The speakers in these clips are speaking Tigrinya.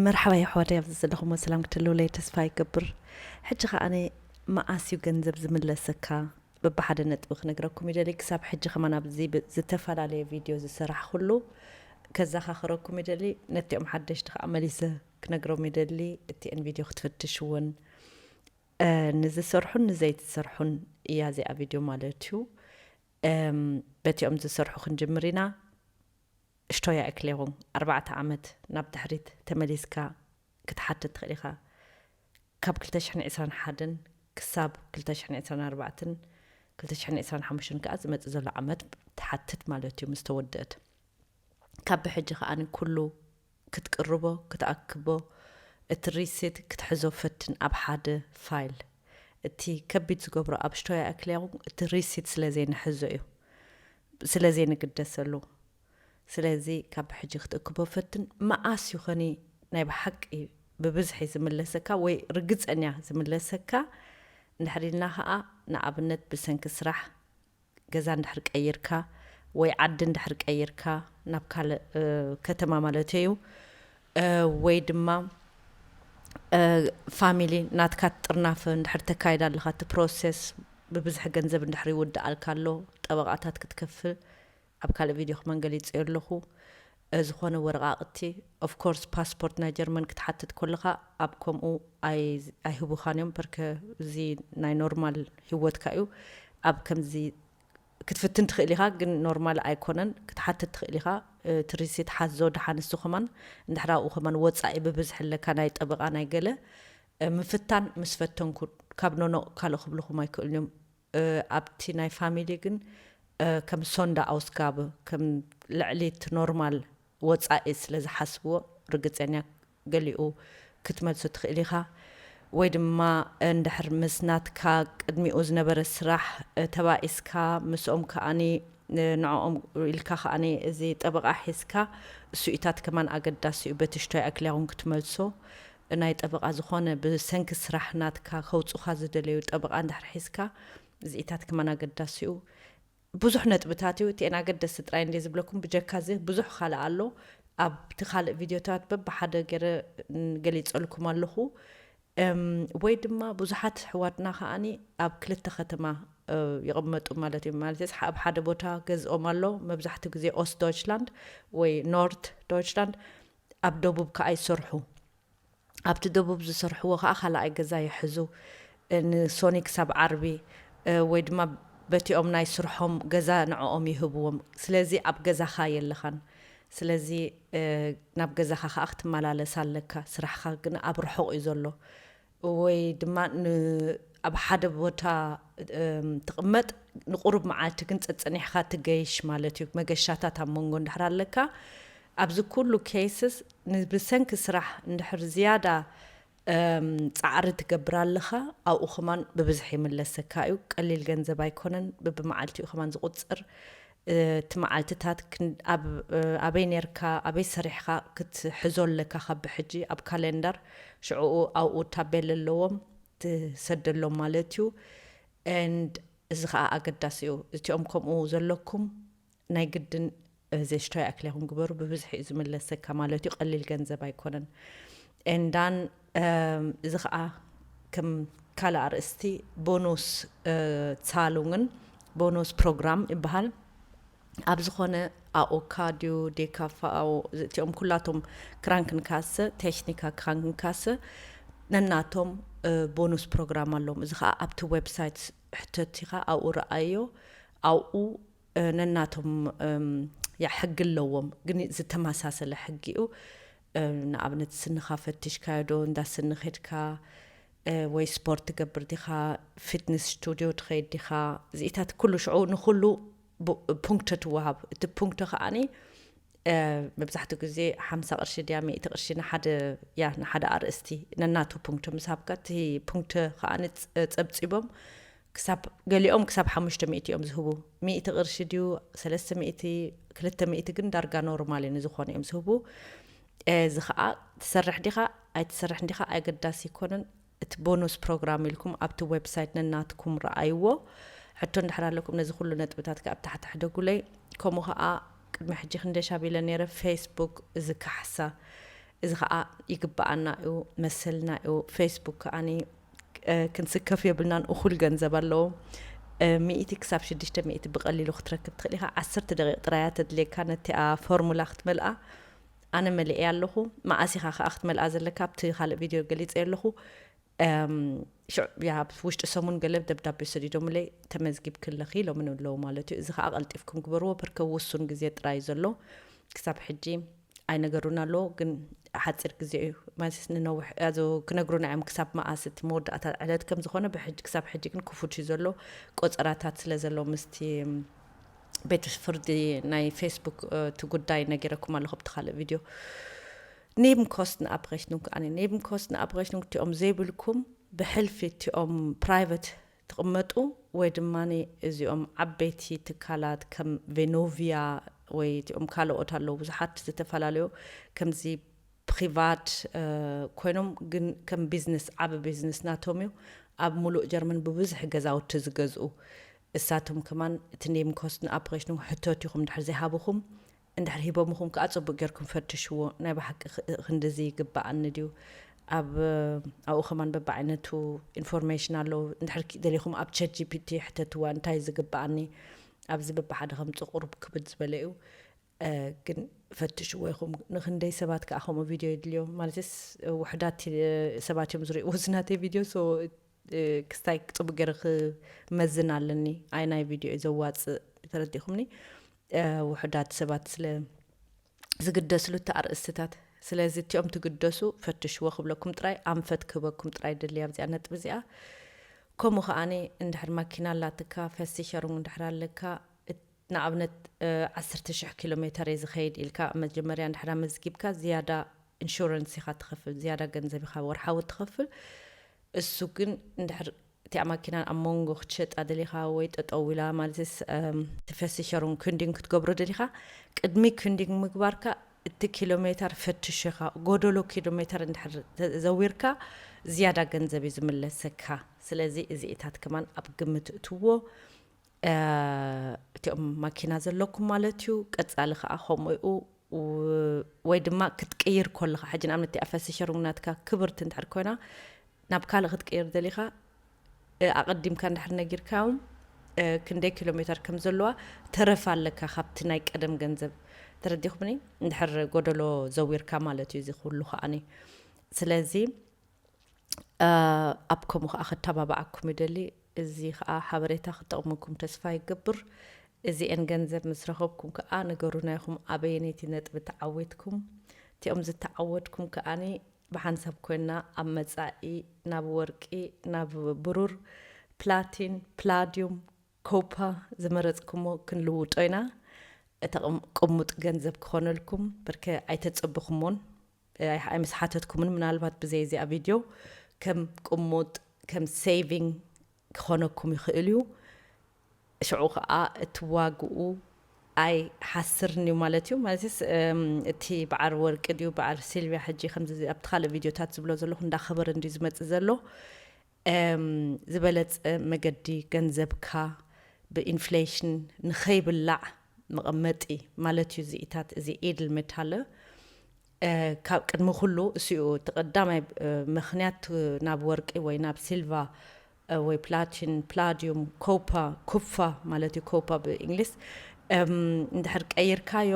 መርሓባ የሕዋተይ፣ ኣብዚ ዘለኹሞ ሰላም ክትህልውለይ ተስፋ ይገብር። ሕጂ ከኣ ኣነ መኣስ እዩ ገንዘብ ዝምለሰካ? በብሓደ ነጥቢ ክነግረኩም ይደሊ። ክሳብ ሕጂ ከማን ኣብዚ ብ-፣ ዝተፈላለየ ቪድዮ ዝሰራሕኩሉ ከዘኻኽረኩም ይደሊ። ነቲኦም ሓደሽቲ ከኣ መሊሰ ክነግሮም ይደሊ። እቲአን ቪድዮ ክትፍትሽወን፣ እ፣ ንዝሰርሑን ንዘይትሰርሑን እያ እዚኣ ቪድዮ ማለት እዩ። እም፣ በቲኦም ዝሰርሑ ክንጅምር ኢና። እሽቶያ እክሌኹም ኣርባዕተ ዓመት ናብ ድሕሪት ተመሊስካ ክትሓትት ትኽእል ኢኻ። ካብ ክልተ ሽሕን ዕስራን ሓደን ክሳብ ክልተ ሽሕን ዕስራን ኣርባዕተን፣ ክልተ ሽሕን ዕስራን ሓሙሽተን ከኣ ዝመጽእ ዘሎ ዓመት ትሓትት ማለት እዩ ምስ ተወደአት። ካብ ብሕጂ ከኣ ኩሉ ክትቅርቦ፣ ክትኣክቦ፣ እቲ ሪሲት ክትሕዞ ፈትን ኣብ ሓደ ፋይል። እቲ ከቢድ ዝገብሮ ኣብ ሽቶያ እክሌኹም እቲ ሪሲት ስለ ዘይንሕዞ እዩ፣ ስለ ዘይንግደሰሉ። ስለዚ ካብ ብሕጂ ክትእክቦ ፈትን። መኣስ ይኾኒ ናይ ብሓቂ ብብዝሒ ዝምለሰካ ወይ ርግጸኛ ዝምለሰካ? እንድሕር ኢልና ኸኣ ንኣብነት ብሰንኪ ስራሕ ገዛ እንድሕር ቀይርካ ወይ ዓዲ እንድሕር ቀይርካ ናብ ካልእ፣ እ፣ ከተማ ማለት እዩ፣ እ፣ ወይ ድማ፣ እ፣ ፋሚሊ ናትካ ጥርናፈ እንድሕር ተካይድ ኣለኻ፣ እቲ ፕሮሰስ ብብዝሒ ገንዘብ እንድሕር ይውድኣልካ ኣሎ፣ ጠበቓታት ክትከፍል ኣብ ካልእ ቪድዮ ክመን ገሊጸዮ ኣለኹ። እ፣ ዝኾነ ወረቓቕቲ፣ ኦፍ ኮርስ ፓስፖርት ናይ ጀርመን ክትሓትት ከለኻ ኣብ ከምኡ ኣይ-፣ ኣይህቡኻን እዮም። በርከ እዚ ናይ ኖርማል ህይወትካ እዩ። ኣብ ከምዚ ክትፍትን ትኽእል ኢኻ፣ ግን ኖርማል ኣይኮነን። ክትሓትት ትኽእል ኢኻ። እ፣ እቲ ሪሲት ሓዞ ደሓን፣ እሱ ከማን እንድሕር ኣብኡ ከማን ወጻኢ ብብዝሒ ኣለካ ናይ ጠበቓ ናይ ገለ፣ እ፣ ምፍታን ምስ ፈተንኩ ካብ ኖኖ ካልእ ክብልኹም ኣይክእሉን እዮም። እ፣ ኣብቲ ናይ ፋሚሊ ግን፣ እ፣ ከም ሶንዳ ኣውስጋብ፣ ከም ልዕሊ እቲ ኖርማል ወጻኢ ስለ ዝሓስብዎ፣ ርግጸኛ ገሊኡ ክትመልሶ ትኽእል ኢኻ። ወይ ድማ እንድሕር ምስ ናትካ ቅድሚኡ ዝነበረ ስራሕ፣ እ፣ ተባኢስካ፣ ምስኦም ከኣኒ፣ እ፣ ንዕኦም ኢልካ ከኣኒ እዚ ጠበቓ ሒዝካ፣ እሱኢታት ከማን ኣገዳሲ እዩ። በቲ ሽቶይ ኣክሊያ እውን ክትመልሶ፣ ናይ ጠበቓ ዝኾነ ብሰንኪ ስራሕ ናትካ ከውጹኻ ዝደለዩ ጠበቓ እንድሕር ሒዝካ፣ እዚኢታት ከማን ኣገዳሲ እዩ። ብዙሕ ነጥብታት እዩ። እቲአን ኣገደስቲ ጥራይ እንድየ ዝብለኩም፣ ብጀካ እዚ ብዙሕ ካልእ ኣሎ። ኣብቲ ካልእ ቪድዮታት በብሓደ ገይረ ገሊጸልኩም ኣለኹ። እም፣ ወይ ድማ ብዙሓት ኣሕዋትና ከኣኒ ኣብ ክልተ ከተማ፣ እ፣ ይቕመጡ ማለት እዩ። ማለት ኣብ ሓደ ቦታ ገዝኦም ኣሎ፣ መብዛሕትኡ ግዜ ኦስት ዶይችላንድ ወይ ኖርት ዶይችላንድ፣ ኣብ ደቡብ ከኣ ይሰርሑ። ኣብቲ ደቡብ ዝሰርሕዎ ከኣ ካልኣይ ገዛ ይሕዙ። እ፣ ንሶኒ ክሳብ ዓርቢ፣ እ፣ ወይ ድማ በቲኦም ናይ ስርሖም ገዛ ንዕኦም ይህብዎም። ስለዚ ኣብ ገዛኻ የለኻን። ስለዚ፣ እ፣ ናብ ገዛኻ ከኣ ክትመላለስ ኣለካ። ስራሕኻ ግን ኣብ ርሑቕ እዩ ዘሎ። ወይ ድማ ን-፣ ኣብ ሓደ ቦታ፣ እም፣ ትቕመጥ፣ ንቁሩብ መዓልቲ ግን ጸጸኒሕኻ ትገይሽ ማለት እዩ። መገሻታት ኣብ መንጎ እንድሕር ኣለካ፣ ኣብዚ ኩሉ ኬስስ ን-፣ ብሰንኪ ስራሕ እንድሕር ዝያዳ፣ እም፣ ጻዕሪ ትገብር ኣለኻ፣ ኣብኡ ከማን ብብዝሒ ይምለሰካ እዩ። ቀሊል ገንዘብ ኣይኮነን፣ ብብመዓልቲኡ ከማን ዝቑጸር። እ፣ እቲ መዓልትታት ክን-፣ ኣብ፣ እ፣ ኣበይ ኔርካ፣ ኣበይ ሰሪሕካ ክትሕዞ ኣለካ ካብ ብሕጂ ኣብ ካሌንዳር፣ ሽዕኡ ኣብኡ ታቤል ኣለዎም፣ ትሰደሎም ማለት እዩ። And እዚ ኸኣ ኣገዳሲ እዩ። እቲኦም ከምኡ ዘለኩም ናይ ግድን፣ እ፣ ዘሽቶይ ኣክሊኹም ግበሩ። ብብዝሒ እዩ ዝምለሰካ ማለት እዩ። ቀሊል ገንዘብ ኣይኮነን። And then፣ እም፣ እዚ ኸኣ ከም ካልእ ኣርእስቲ ቦኑስ፣ እ፣ ዛሉንግን ቦኑስ ፕሮግራም ይበሃል። ኣብ ዝኾነ ኣኦካ ድዩ፣ ዴካፋ፣ ኣኦ፣ እቲኦም ኩላቶም ክራንክንካሰ፣ ቴክኒካ ክራንክንካሰ፣ ነናቶም፣ እ፣ ቦኑስ ፕሮግራም ኣለዎም። እዚ ኸኣ ኣብቲ ዌብሳይት ሕተት ኢኻ፣ ኣብኡ ረኣዮ። ኣብኡ፣ እ፣ ነናቶም፣ እም፣ ያ፣ ሕጊ ኣለዎም፣ ግን ዝተመሳሰለ ሕጊ እዩ። እ፣ ንኣብነት ስንኻ ፈቲሽካዮ ዶ፣ እንዳ ስኒ ኸድካ፣ እ፣ ወይ ስፖርት ትገብር ዲኻ፣ ፊትነስ ስቱድዮ ትኸይድ ዲኻ፣ እዚኢታት ኩሉ ሽዑ ንኹሉ ቡ-፣ ፑንክተ ትወሃብ። እቲ ፑንክተ ከኣኒ፣ እ፣ መብዛሕትኡ ግዜ ሓምሳ ቅርሺ ድያ ሚእቲ ቅርሺ ንሓደ፣ ያ፣ ንሓደ ኣርእስቲ ነናቱ ፑንክተ ምስ ሃብካ፣ እቲ ፑንክተ ከኣኒ ጸ-፣ ጸብጺቦም ክሳብ፣ ገሊኦም ክሳብ ሓሙሽተ ሚእቲ እዮም ዝህቡ። ሚእቲ ቅርሺ ድዩ፣ ሰለስተ ሚእቲ፣ ክልተ ሚእቲ ግን ዳርጋ ኖርማል እዩ፣ ንዝኾነ እዮም ዝህቡ። እ፣ እዚ ኸኣ ትሰርሕ ዲኻ ኣይትሰርሕን ዲኻ ኣገዳሲ ኣይኮነን። እቲ ቦኑስ ፕሮግራም ኢልኩም ኣብቲ ዌብሳይት ነናትኩም ረኣይዎ። ሕቶ እንድሕር ኣለኩም ነዚ ኩሉ ነጥብታት ከኣ ኣብ ታሕቲ ሕደጉለይ። ከምኡ ኸኣ ቅድሚ ሕጂ ክንደይ ሻብ ኢለ ነይረ፣ ፌስቡክ እዚ ካሕሳ፣ እዚ ከዓ ይግበኣና እዩ፣ መሰልና እዩ። ፌስቡክ ከዓኒ ክንስከፍ የብልናን፣ እኹል ገንዘብ ኣለዎ። ሚእቲ ክሳብ ሽዱሽተ ሚእቲ ብቐሊሉ ክትረክብ ትኽእል ኢኻ። ዓሰርተ ደቂቕ ጥራያ ተድልየካ ነቲኣ ፎርሙላ ክትመልኣ። ኣነ መሊኤ ኣለኹ። መኣሲኻ ከዓ ክትመልኣ ዘለካ ኣብቲ ካልእ ቪድዮ ገሊፀ ኣለኹ። ሽዑ ውሽጢ ሰሙን ገለ ደብዳቤ ሰዲዶምለይ፣ ተመዝጊብ ክለኺ ኢሎምን ኣለዉ ማለት እዩ። እዚ ከዓ ቀልጢፍኩም ግበርዎ፣ ፐርከ ውሱን ግዜ ጥራይ ዘሎ። ክሳብ ሕጂ ኣይነገሩን ኣለዉ፣ ግን ሓፂር ግዜ እዩ ማለት ንነውሕ ክነግሩና እዮም፣ ክሳብ መኣስ እቲ መወዳእታ ዕለት ከም ዝኾነ። ብሕጂ ክሳብ ሕጂ ግን ክፉት እዩ ዘሎ፣ ቆፀራታት ስለ ዘሎ ምስቲ ቤት ፍርዲ ናይ ፌስቡክ እቲ ጉዳይ ነጊረኩም ኣለኹ ኣብቲ ካልእ ቪድዮ። Nebenkostenabrechnung ኣነ Nebenkostenabrechnung እቲኦም ዘይብልኩም ብሕልፊ እቲኦም ፕራይቨት ትቕመጡ ወይ ድማ እዚኦም ዓበይቲ ትካላት ከም ቬኖቪያ ወይ እቲኦም ካልኦት ኣለዉ ብዙሓት ዝተፈላለዩ ከምዚ ፕሪቫት ኮይኖም ግን ከም ቢዝነስ ዓቢ ቢዝነስ ናቶም እዩ። ኣብ ሙሉእ ጀርመን ብብዝሒ ገዛውቲ ዝገዝኡ እሳቶም ከማን እቲ Nebenkostenabrechnung ሕተት ኢኹም ድሕር ዘይሃብኹም እንድሕር ሂቦምኹም ከዓ ፅቡቅ ጌርኩም ፈትሽዎ። ናይ ብሓቂ ክንድዚ ይግበኣኒ ድዩ? ኣብ ኣብኡ ከማን በብዓይነቱ ኢንፎርሜሽን ኣለዉ። እንድሕር ደሊኹም ኣብ ቻት ጂፒቲ ሕተትዋ እንታይ ዝግበኣኒ ኣብዚ በብሓደ ከምፅ ቁሩብ ክብድ ዝበለ እዩ። ግን ፈትሽዎ ኢኹም። ንክንደይ ሰባት ከዓ ከምኡ ቪድዮ ይድልዮም ማለትስ ውሕዳት ሰባት እዮም ዝሪእዎ ዝናተይ ቪድዮ። ክስታይ ፅቡቅ ገይረ ክመዝን ኣለኒ። ኣይ ናይ ቪድዮ እዩ ዘዋፅእ ተረዲኹምኒ። ውሕዳት ሰባት ስለ ዝግደስሉ እቲ ኣርእስትታት። ስለዚ እቲኦም ትግደሱ ፈትሽዎ ክብለኩም ጥራይ ኣንፈት ክህበኩም ጥራይ ደሊ ኣብዚኣ ነጥቢ እዚኣ። ከምኡ ከዓኒ እንድሕር ማኪና ኣላትካ ፈሲሸሩን እንድሕር ኣለካ ንኣብነት ዓሰርተ ሽሕ ኪሎ ሜተር እየ ዝኸይድ ኢልካ መጀመርያ እንድሕር ኣመዝጊብካ ዝያዳ ኢንሹረንስ ኢኻ ትኸፍል፣ ዝያዳ ገንዘብ ኢኻ ወርሓዊ ትኸፍል። እሱ ግን እንድሕር እቲኣ ማኪና ኣብ መንጎ ክትሸጣ ደሊኻ ወይ ጠጠው ኢላ ማለትስ ትፈሲሸሩን ክንዲን ክትገብሮ ደሊኻ ቅድሚ ክንዲን ምግባርካ እቲ ኪሎ ሜተር ፈትሽኻ ጎደሎ ኪሎ ሜተር እንድሕር ዘዊርካ ዝያዳ ገንዘብ እዩ ዝምለሰካ። ስለዚ እዚኢታት ከማን ኣብ ግምት እትዎ እቲኦም ማኪና ዘለኩም ማለት እዩ። ቀጻሊ ከዓ ከምኡ ወይ ድማ ክትቅይር ከለኻ ሕጂ ንኣብነት እቲኣ ፈሲሸሩም ናትካ ክብርቲ እንድሕር ኮይና ናብ ካልእ ክትቅይር ደሊኻ ኣቐዲምካ እንድሕር ነጊርካዮም ክንደይ ኪሎ ሜተር ከም ዘለዋ ተረፍ ኣለካ ካብቲ ናይ ቀደም ገንዘብ። ተረዲኹምኒ? እንድሕር ጎደሎ ዘዊርካ ማለት እዩ እዚ ኩሉ ከዓኒ። ስለዚ ኣብ ከምኡ ከዓ ክተባብዓኩም ይደሊ። እዚ ከዓ ሓበሬታ ክጠቕመኩም ተስፋ ይገብር። እዚኤን ገንዘብ ምስ ረኸብኩም ከዓ ንገሩና ኢኹም ኣበየነይቲ ነጥቢ ተዓዊትኩም። እቲኦም ዝተዓወትኩም ከዓኒ ብሓንሳብ ኮይና ኣብ መጻኢ ናብ ወርቂ፣ ናብ ብሩር፣ ፕላቲን፣ ፕላዲዩም፣ ኮፓ ዝመረጽኩሞ ክንልውጦ ኢና። እቲ ቅም- ቅሙጥ ገንዘብ ክኾነልኩም ብርከ ኣይተጸብኹሞን ኣይምስሓተትኩምን። ምናልባት ብዘይ እዚኣ ቪድዮ ከም ቅሙጥ ከም ሴቪንግ ክኾነኩም ይኽእል እዩ። ሽዑ ከዓ እቲ ዋግኡ ኣይሓስርን እዩ ማለት እዩ። ማለትስ እቲ በዓል ወርቂ ድዩ በዓል ሲልቪያ ሕጂ ከምዚ ኣብቲ ካልእ ቪድዮታት ዝብሎ ዘለኹ እንዳኸበረ እንድዩ ዝመፅእ ዘሎ። ዝበለፀ መገዲ ገንዘብካ ብኢንፍሌሽን ንኸይብላዕ መቐመጢ ማለት እዩ። እዚኢታት እዚ ኢድል ሜታለ ካብ ቅድሚ ኩሉ እሲኡ እቲ ቀዳማይ ምክንያት ናብ ወርቂ ወይ ናብ ሲልቫ ወይ ፕላቲን ፕላዲዩም ኮፓ ኩፋ ማለት እዩ። ኮፓ ብእንግሊዝ እንድሕር ቀይርካዮ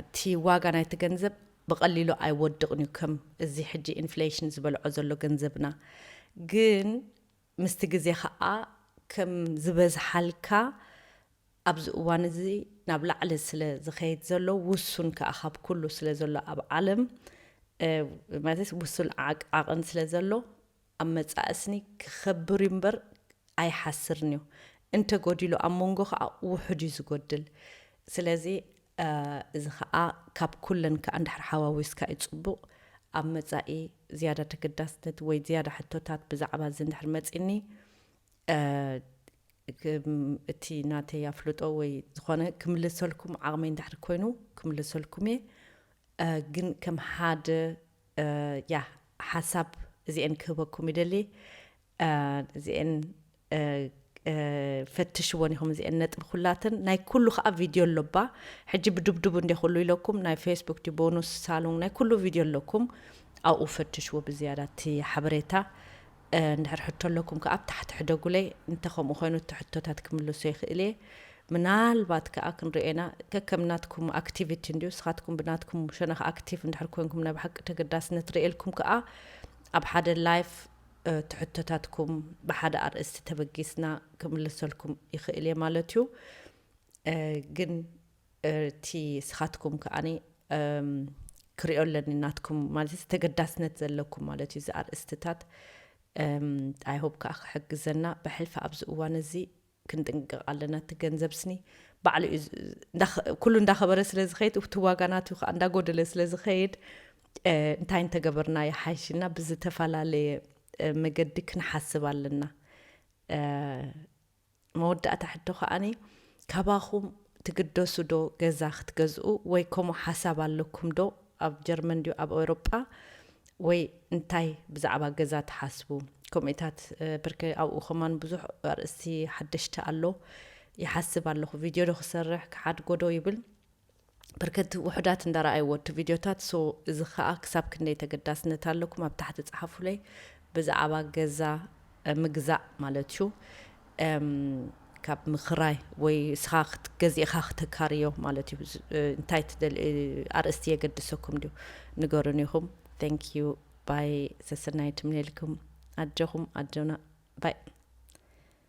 እቲ ዋጋ ናይቲ ገንዘብ ብቐሊሉ ኣይወድቕን እዩ ከም እዚ ሕጂ ኢንፍሌሽን ዝበልዖ ዘሎ ገንዘብና። ግን ምስቲ ግዜ ከዓ ከም ዝበዝሓልካ ኣብዚ እዋን እዚ ናብ ላዕሊ ስለ ዝኸይድ ዘሎ ውሱን ከዓ ካብ ኩሉ ስለ ዘሎ ኣብ ዓለም ማለት ውሱን ዓቅ- ዓቕን ስለ ዘሎ ኣብ መፃእስኒ ክኸብር እዩ እምበር ኣይሓስርን እዩ። እንተጎዲሉ ኣብ መንጎ ከዓ ውሑድ እዩ ዝጎድል። ስለዚ እዚ ከዓ ካብ ኩለን ከዓ እንድሕር ሓዋዊስካ እዩ ፅቡቅ። ኣብ መፃኢ ዝያዳ ተገዳስነት ወይ ዝያዳ ሕቶታት ብዛዕባ እዚ እንድሕር መፂኒ እቲ ናተይ ኣፍልጦ ወይ ዝኾነ ክምልሰልኩም ዓቕመይ እንድሕር ኮይኑ ክምልሰልኩም እየ። ግን ከም ሓደ ያ ሓሳብ እዚአን ክህበኩም ይደሊ። እዚአን ፈትሽዎን ኢኹም እዚአን ነጥቢ ኩላትን። ናይ ኩሉ ከዓ ቪድዮ ኣሎባ። ሕጂ ብድብድቡ እንደ ኩሉ ኢለኩም ናይ ፌስቡክ ዲ ቦኑስ ሳሎን ናይ ኩሉ ቪድዮ ኣለኩም። ኣብኡ ፈትሽዎ ብዝያዳ እቲ ሓበሬታ። እንድሕር ሕቶ ኣለኩም ከዓ ኣብ ታሕቲ ሕደጉለይ። እንተ ከምኡ ኮይኑ እቲ ሕቶታት ክምልሶ ይኽእል እየ። ምናልባት ከዓ ክንሪኤና ከከምናትኩም ኣክቲቪቲ እንዲዩ። ስኻትኩም ብናትኩም ሸነኽ ኣክቲቭ እንድሕር ኮንኩም ናይ ብሓቂ ተገዳስነት ርእየልኩም ከዓ ኣብ ሓደ ላይፍ ትሕቶታትኩም ብሓደ ኣርእስቲ ተበጊስና ክምልሰልኩም ይኽእል እየ ማለት እዩ። ግን እቲ ስኻትኩም ከዓኒ ክሪኦ ኣለኒ ናትኩም ማለት ተገዳስነት ዘለኩም ማለት እዩ እዚ ኣርእስትታት። ኣይሆብ ከዓ ክሕግዘና ብሕልፊ ኣብዚ እዋን እዚ ክንጥንቀቕ ኣለና። እቲ ገንዘብ ስኒ ባዕሉ እዩ ኩሉ እንዳኸበረ ስለ ዝኸይድ እቲ ዋጋ ናትዩ ከዓ እንዳጎደለ ስለ ዝኸይድ እንታይ እንተገበርና ይሓይሽና ብዝተፈላለየ መገዲ ክንሓስብ ኣለና። መወዳእታ ሕቶ ከዓኒ ካባኹም ትግደሱ ዶ ገዛ ክትገዝኡ ወይ ከምኡ ሓሳብ ኣለኩም ዶ? ኣብ ጀርመን ድዩ ኣብ ኤውሮጳ ወይ እንታይ ብዛዕባ ገዛ ትሓስቡ? ከምኡታት ብርከ ኣብኡ ከማን ብዙሕ ኣርእስቲ ሓደሽቲ ኣሎ። ይሓስብ ኣለኹ ቪድዮ ዶ ክሰርሕ ክሓድጎ ዶ ይብል። ብርከት ውሑዳት እንዳረኣይዎ እቲ ቪድዮታት ሶ እዚ ከዓ ክሳብ ክንደይ ተገዳስነት ኣለኩም ኣብ ታሕቲ ፃሓፉለይ። ብዛዕባ ገዛ ምግዛእ ማለት እዩ። ካብ ምኽራይ ወይ እስኻ ክትገዚእኻ ክተካርዮ ማለት እዩ። እንታይ ትደል ኣርእስቲ የገድሰኩም ድዩ? ንገሩን ኢኹም። Thank you ባይ ሰሰናይ ትምኔልኩም። ኣጆኹም ኣጆና ባይ